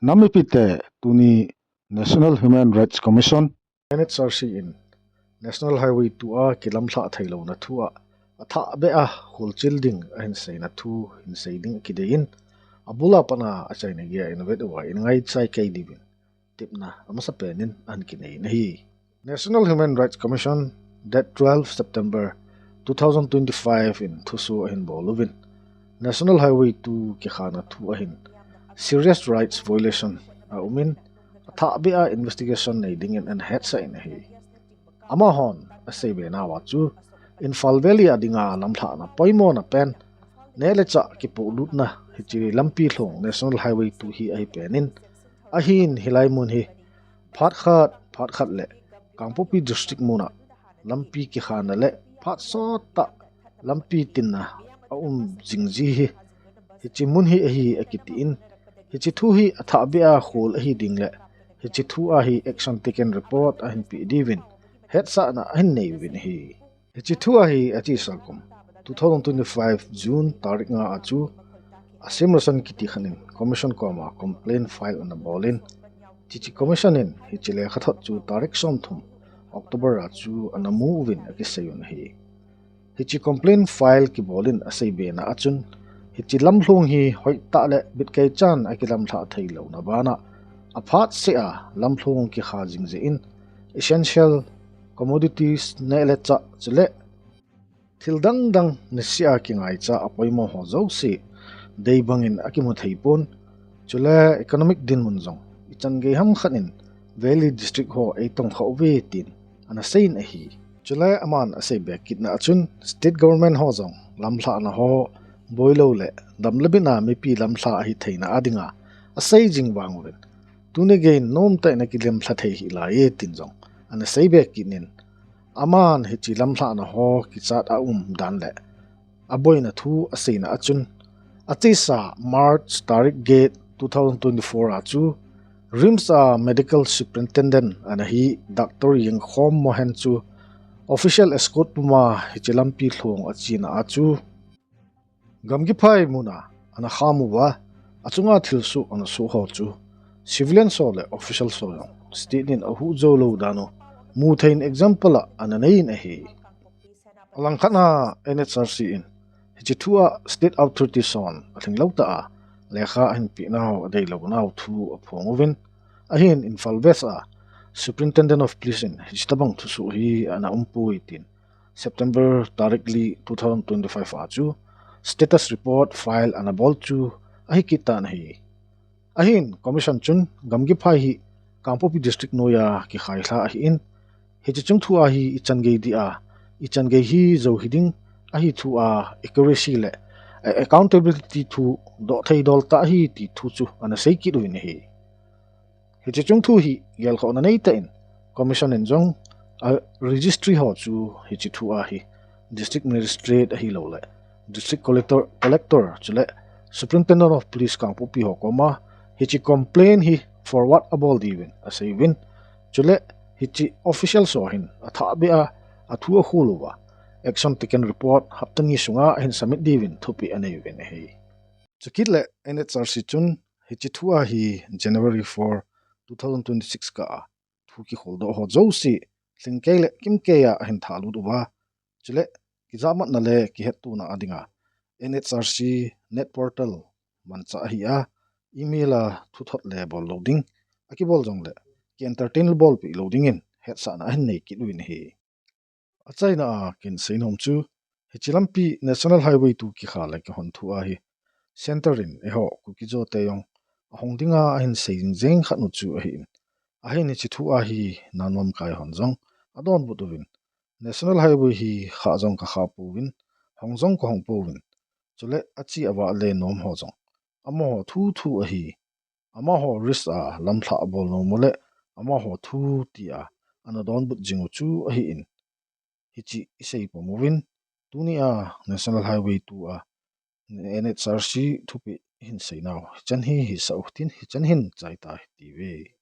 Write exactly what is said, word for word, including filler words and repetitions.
Nam mipite, tuni National Human Rights Commission, N H R C in National Highway two a kilamlhah theilouna thu a, athah beh a kholchil ding ahin seina thu hin sei ding kidei in, abul a pat a achaina geiya ina vet uva in ngaichai kei diuvin, tepna amasapen in ahin kinei in ahi. National Human Rights Commission, date twelve September two thousand twenty-five in thusoh ahin bol uvin, National Highway two kikhana thu ahin serious rights violation aumin, athah beh a investigation nei dingin ana hetsah in ahi. Amahon asei be nauva chu, Imphal Valley a dinga lamlhahna poimona pen, neh le chah kipohlutna hiche lampi lhong National Highway two hi ahi pen in, ahin hilai mun hi phat khat, phat khat le Kangpokpi District mun a lampi kikhana le phat sot tah lampi tinna aum jing ji hi, hiche mun hi ahi akiti in, hiche thu hi athah beh a khol ahi ding le hiche thu a hi action taken report ahin pe diuvin hetsahna ahin nei uvin ahi. Hiche thu a hi achesa kum two thousand twenty-five June tarik nga a chu Asim Roshan kiti khat in commission koma complaint file ana bol in, hiche commission in hiche lekhathot chu tarik somthum October a chu ana mu uvin akisei un ahi. Hiche complaint file kibol in asei be na a chun, hiche lamlhong hi hoitah le bitkeichan a kilamlhah theilouna bana, aphat seh a lamlhong kikha jing jeh in, essential commodities neh le chah chule thil dang dang niseh a kingaicha apoimo ho jouse dei bangin akimu thei pon, chule economic dinmun jong ichan gei ham khat in Valley District ho eitong kha uve tin ana sei in ahi. Chule aman asei be kitna a chun state government ho jong lamlhahna ho boilou le dam le bit a mipi lamlhah ahi theina a dinga asei jing vang uvin, tuni geiyin nomtah in akilamlha thei hih laiye tin jong ana sei be kit in, aman hiche lamlhahna ho kichat a um dan le aboina thu aseina a chun, achesa March tarik get two thousand twenty-four a chu RIMS a medical superintendent ana hi Doctor Yengkhom Mohan chu official escort puma hiche lampi lhong achena a chu Gamgiphai mun a ana kham uva, achunga thilsoh ana soh ho chu civilian ho le official ho jong state in ahuh jou lou dan u mu thei in example a ana nei in ahi. Alangkhat a N H R C in hiche thu a state authority hon alhinglou tah a lekha ahin peh nau adei lou nau thu aphong uvin, ahin Imphal West a Superintendent of Police in hiche tobang thusoh hi ana umpoi tin September tarik li two thousand twenty-five a chu status report file ana bol chu ahi kit tan ahi. Ahin commission chun Gamgiphai hi Kangpokpi District noiya kikhai lha ahin, hiche chung thu a hi ichan gei dia, ichan gei hi jou hiding ahi thu a accuracy le, eh, accountability thu doh thei dol tah ahi ti thu chu ana sei kit uvin ahi. Hiche chung thu hi gelkhohna neitah in commission in jong a registry ho chu hiche thu a hi district magistrate ahilou le district collector, collector chule Superintendent of Police Kangpokpi ho koma hiche complaint hi forward abol diuvin asei uvin, chule hiche official ho hin athah beh a athu akhol uva action taken report hapta ni sunga ahin submit diuvin thupeh anei uvin ahi. Chukit le N H R C chun hiche thu a hi January four, two thousand twenty-six kah a thu kikholdoh ho jouse lhingkei le kimkei a ahin thalut uva, chule kijahmatna le kihettona a dinga N H R C net portal manchah ahi a, email a thuthot le bol lou ding, akibol jongle ki entertain le bolpeh lou dingin hetsahna ahin nei kit uvin ahi. Achaina a kin seinom chu, hiche lampi National Highway two kikha le kihon thu a hi Centre in eiho Kuki-Zo te jong ahung dinga ahin sei jing jeng khat u chu ahin, ahin hiche thu a hi nanom kai hon jong adonbut uvin, National Highway hi kha jong kakha pouvin, hong jong kahong pouvin, chule ache avah le nom ho jong amaho thu thu ahi, amaho risk a lamlhah bol nom u le amaho thu tia ana donbut jing u chu ahin, hiche isei pom uvin, tunia National Highway two a N H R C thupeh hin seinau hichan hi hisah u hitin, hichan hin chai ta hitiuve.